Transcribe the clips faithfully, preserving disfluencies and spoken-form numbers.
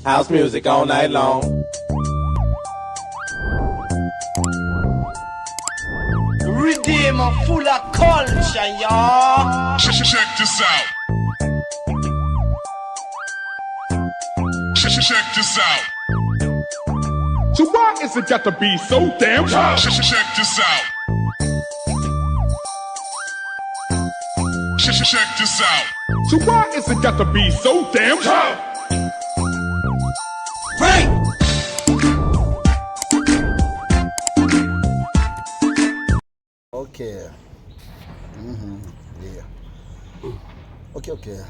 House music all night long. Redeem full of culture, y'all. Check, check this out. Check, check this out. So why is it got to be so damn hard? Check, check this out. Check, check this out. So why is it got to be so damn hard? Break! Okay. Mm-hmm. Yeah. Okay, okay.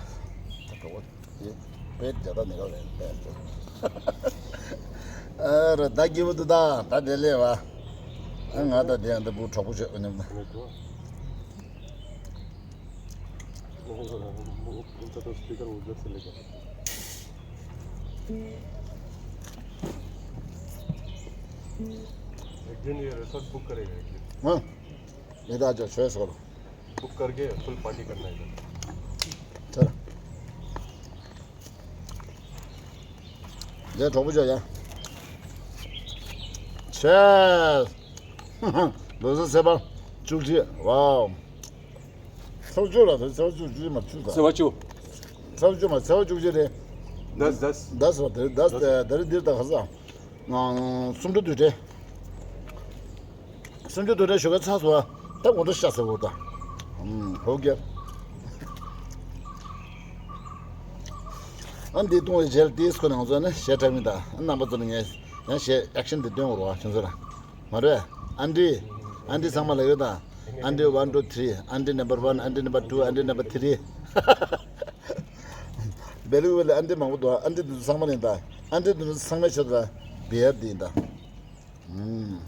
Taka wa. Ye. Pe jada ni ga le. Pe. Ara, da gi bu da, da de le wa. Nga da de and bu thok bu che ne. एक दिन ये resort book करेगा एक दिन। हाँ। नहीं तो आज छः सौ। बुक करके फुल पार्टी करना है इधर। चल। ले थोड़ा बुझा जा। छः। दो सौ सेवा। चुप जी। वाओ। ཚེས་བཅུ་ལ་ཚེས་བཅུ་བཅུ་མ་བཅུ་ད། ཚེས་བཅུ། ཚེས་བཅུ་མ་ཚེས་བཅུ་གཅིག་རེད། दस दस। दस བ་དེ་दस དེ་དེ་རིང་འདིར་ད་ག་ས། སུམ་ཅུ་དུས་དྲན། སུམ་ཅུ་དུས་དྲན་ཞོགས་ཀས་ཚར་སོང་བ། ད་ངོ་ཐོག་ཤ་ཟེར་བོ་ད། ཧོ་གེ། ཨ་འདི་གཏོང་བའི་རྗེས་ལ་དེའི་སྐོར་ནས་ང་ཚོ་ནི་གཞས་འཁྲབ་མི་ད་རྣམ་པ་ཚོ་ནི་ངས་ཡང་གཞས་ཨེག་ཤན་འདི་སྟོན་དགོས་རེད་བ་ཁྱོད་ཚོ་ལ། མ་རེད། ཨན་ཏི། ཨན་ཏི་ཚང་མ་ལ་ཡོད་ད། ཨན་ཏི་one two three, aunty number one, aunty number two, aunty number three. སྦེལ་ཀོབ་ལ་ཨན་ཏི་མང་པོ་འདུག་ཨན་ཏི་འདི་ཚོ་ཚང་མ་ནི་ད། ཨན་ཏི་འདི་ཚོ་ཚང་མའི་ཆེད་དུ་ད། བི་ཡར་འདི་ཡིན་ད། ཨུམ།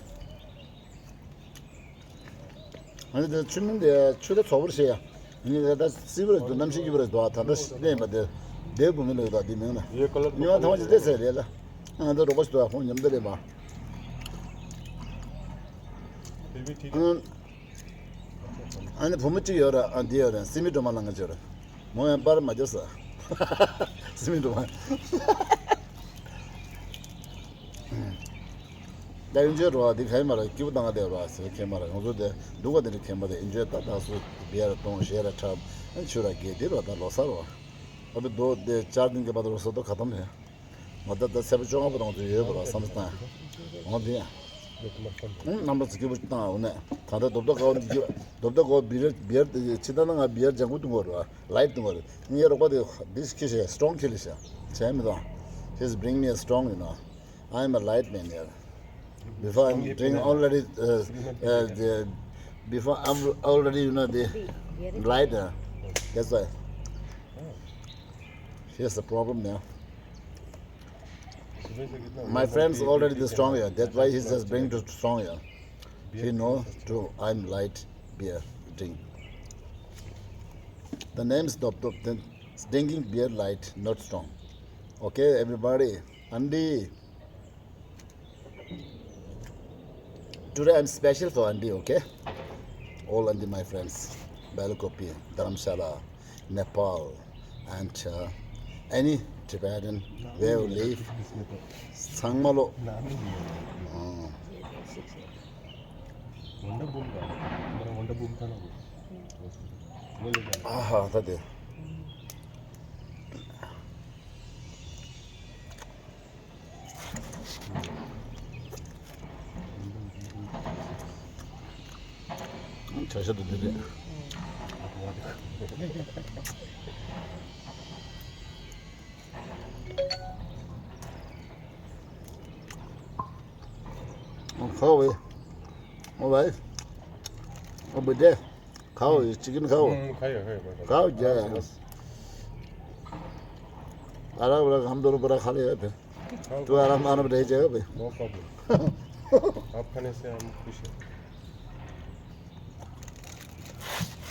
ཨན་ཏི་འདི་ཆུ་མིན་འདི་ཆུ་ད་ཚོགས་པར་བྱེད་ཡ། ངས་ད་ལྟ་སྲིད་པར་འདུག་གནམ་གཤིས་ཀྱི་པར་འདུག་ད་ལྟ་གནས་པ་དེ། དེའི་བུ་མི་ལ་ཡོད་ད་འདི་མིང་ལ། ཉི་མ་ཐང་བ་ཅི་ལྟས་ཟེར་རེད་ལ། ཨ་ད་རོགས་པ་ཞིག་འདུག་ཁོང་ཉམས་ད་རེད་མ། ཨ་ནི་བུ་མོ་གཅིག་ཡོད་ར་ཨ་འདི་ཡོད་ར་སི་མི་སྒྲོལ་མ་ལང་ག་ཅོ་ར། མོ་ཡང་པར་མ་རྒྱབ་ས། སི་མི་སྒྲོལ་མ། ད་ཨིན་ཇོའི་རོ་འདི་ག་ཡིན་མ་ར་སྐྱིད་པོ་བཏང་ག་དེ་རོ་ཟེར་ཁྱེད་མ་ར་ང་ཚོ་དེ་སྡུག་ག་དེ་འདྲ་ཁྱེད་མ་ར་ཨིན་ཇོའི་ད་ད་སུ་བེར་གཏོང་གཞས་ར་འཁྲབ་ཨ་ཆུ་ར་གེ་དེ་རོ་ད་ལོ་ས་རོ། ཨ་བི་དོ་དེ་ཅར་ཏིང་གེ་པ་དོ་རོ་ས་དོ་ག་དམ་རེད། ང་ད་ལྟ་ཚེས་པ་བཅོ་ལྔ་པོ་དང་དུ་ཡོད་པ་ར་བསམ་བློ་བཏང་། འོང་དེ་ཡང་། ཨུམ་རྣམ་པ་ཚོ་སྐྱིད་པོ་བཏང་འོང་ནས་ད་ལྟ་རྡོབ་རྡོ་དཀར་པོ་འདི་རྡོབ་རྡོ་དཀར་པོ་བི་ར་བི་ར་ཕྱི་ད་ན་ང་བི་ར་ལྗང་ཁུ་བཏུང་བ་ར་ལའིཊ་བཏུང་བ་ར་ངའི་རོགས་པ་དེ་འདི་ཁྱི་ཤེས་སི་ཊོང་ཁྱི་ལི་ཤ་བྱས་མི་དང་། He's bring me a strong, you know. I am a light man here. Before I'm drink already, uh, uh, the, before I'm already, you know, the light. Uh, that's why. Here's the problem now. My friend's already the strong here. That's why he just bring to strong here. He know too. I'm light beer drink. The name is Dop Dop. Then drinking beer light, not strong. Okay, everybody. Andy. Today I'm special for Andy, okay? All Andy my friends. Belakopi, Dharamshala, Nepal, and uh, any Tibetan where you live. ཚང་མ་ལོ། ཨ་ཧ་ད་དེ། བྱ་ཤ་དུ་དེ་རེད། ཁ་བའི། ཨོ་བའི། ཨོ་བའི་དེ། ཁའོ་ཡི་ཅི་ཀིན་ཁའོ། ཁའོ་རྒྱ་ཡ། ཨ་རག་བ་རག་ཧམ་དོ་རུ་བ་རག་ཁ་ལེ་ཡ་བེ། ཏུ་ཨ་རག་མ་ན་བ་རེ་ཅེ་བེ། No problem. आप खाने से हम खुश हैं.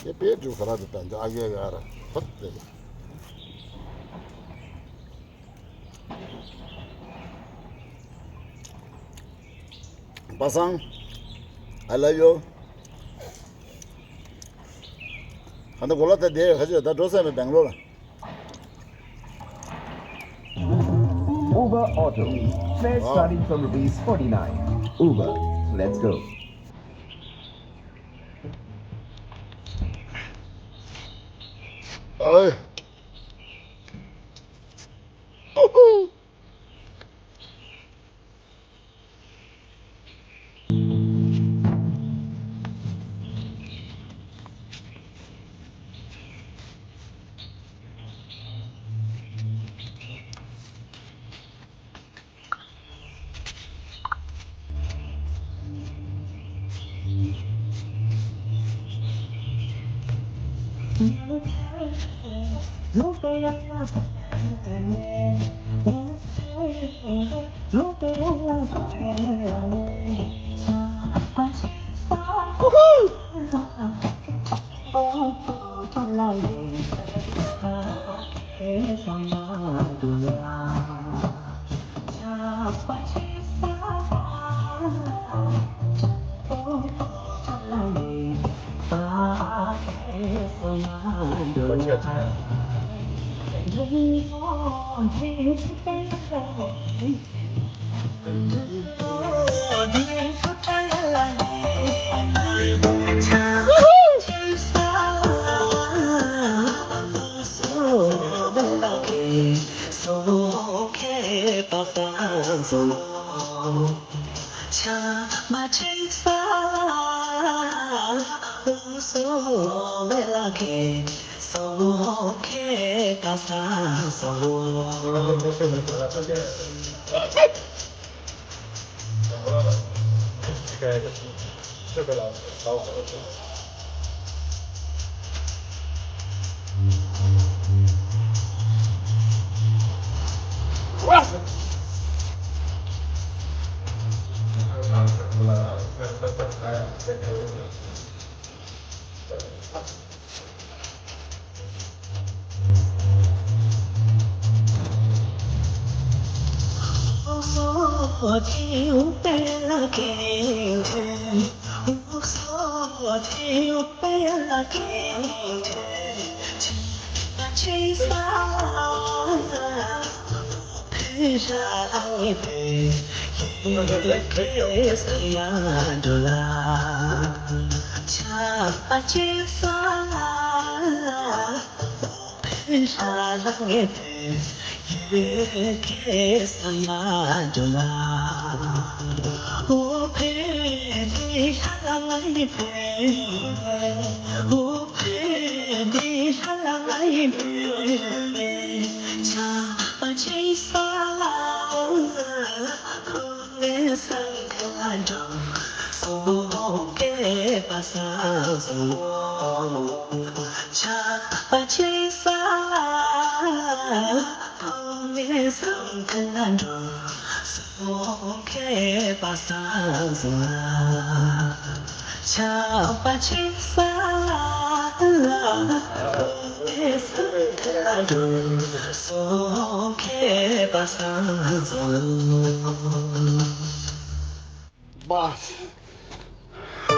ये पेट जो खराब होता है, आगे आ रहा है। फट दे। Pasang, I love you. ཁ་འདི་གོ་ལ་ད་དེ་ཁ་ཅིག་ད་འགྲོ་ས་མེད་སྦེང་ལོར། Uber Auto. Fares starting from rupees forty-nine. Uber. Let's go.